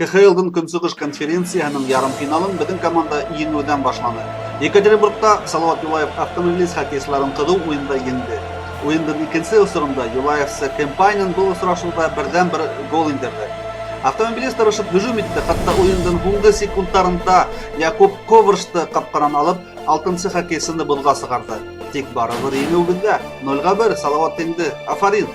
КХЛдың Көнсығыш конференцияһының ярымфиналын беҙҙең команда еңеүҙән башланы. Екатеринбургта Салават Юлаев Автомобилист хоккейсыларын ҡыҙыу уйында еңде. Уйындың икенсе осоронда юлаевсы Кемпайнен был осрашыуҙа берҙән-бер гол индерҙе. Автомобилист тырышып һөжүм итте, хатта уйындың һуңғы секундтарында Якуб Ковршты ҡапҡанан алып, алтынсы хоккейсыны боҙға сығарҙы. Тик барыбер еңеү беҙҙә. 0-1 Салават еңде. Афарин!